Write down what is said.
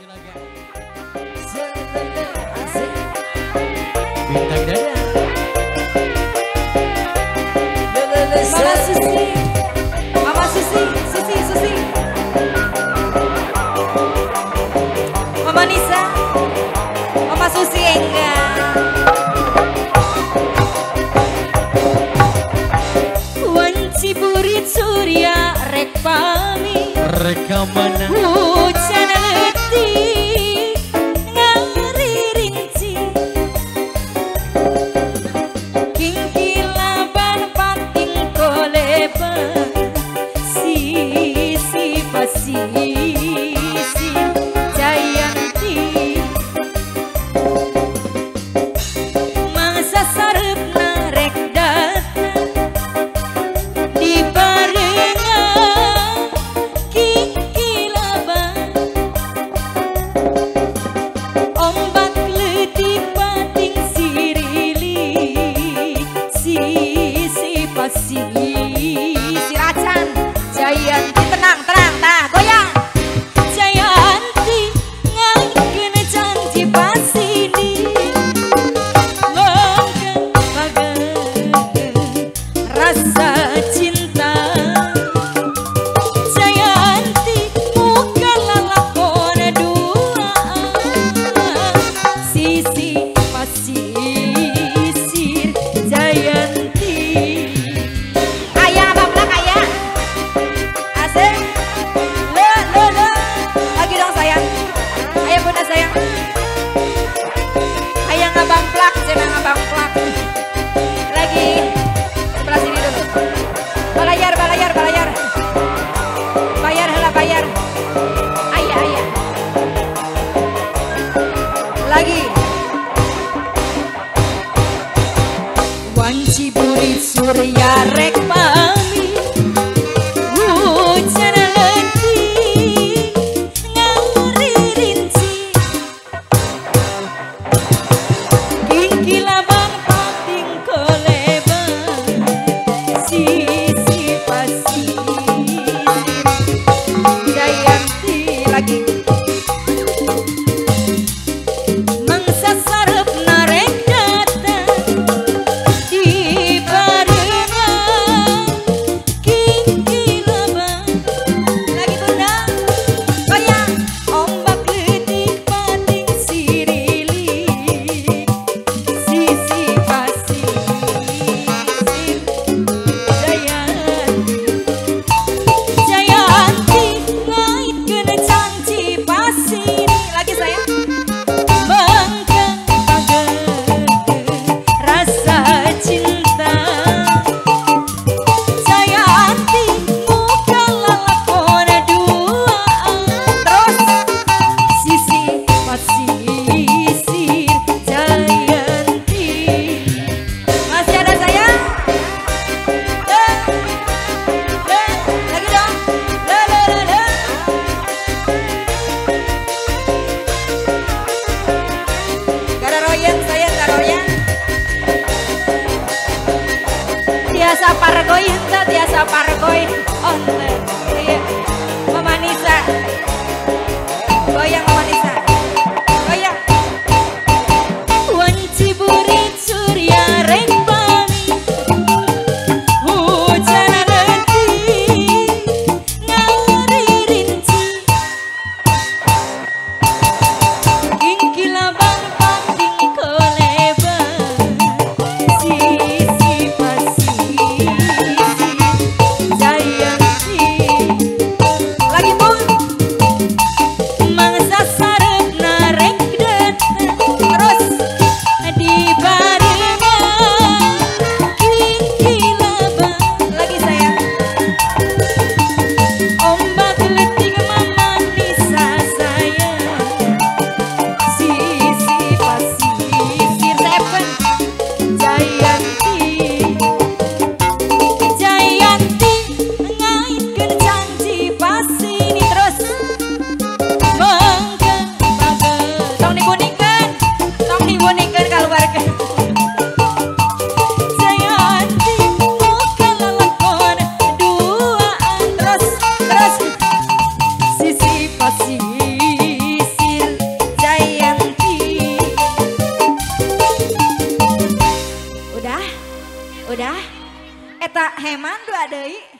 Silakan. Asik. Bintang dada. Mama Susi, Mama Susi, Susi, Susi. Mama Nisa, Mama Susi enggak. Wanci burit surya rek pami. Rekaman hujan letih ngaririnci. Kingkilaban pating koleba sisi pasisi Jayanti. Mangsa sarepna rek datang di barengan kingkilaban. Ombak leutik pating sirili sisi pasisi racan Jayanti. Tenang tenang tah goyang. Jayanti ngangkeun janji pasini mangga bageun rasa cinta. Jayanti muka lalakon dua sisi pasisir Jayanti. Ayah bablak ayah asik. Le le le lagi dong sayang. Ayah bunda sayang. Ayah ngabangplak, cewek ngabangplak. Lagi sebelah sini dulu. Balayar, balayar, balayar. Bayar heula bayar. Ayah, ayah. Lagi. Wanci burit surya rek pami hujan letih ngaririnci. Kingkilaban pating koleban sisi pasisir Jayanti. Lagi. Mangsa sarepna rek datang di barengan kingkilaban. Lagi bunda goyang. Ombak leutik pating sirili sisi pasisir Jayanti. Jayanti ngaitkeun janji pasini. Lagi sayang. Mangga bageun rasa cinta. Jayanti muka lalakon dua terus sisi pasisir Jayanti. Masih ada sayang? Le, le, lagi dong. Le, le, le, le. Gararoyan sayang, garoyan. Tiasa pargoy henteu, tiasa pargoy. Oh henteu. Iya. Mama Nisa. Goyang Mama Nisa. Goyang. Wanci burit surya rek pami hujan letih ngaririnci. Kingkilaban pating koleban sisi pasisir Jayanti. Lagi bun. Mangsa sarepna Udah, eta heman dua deui.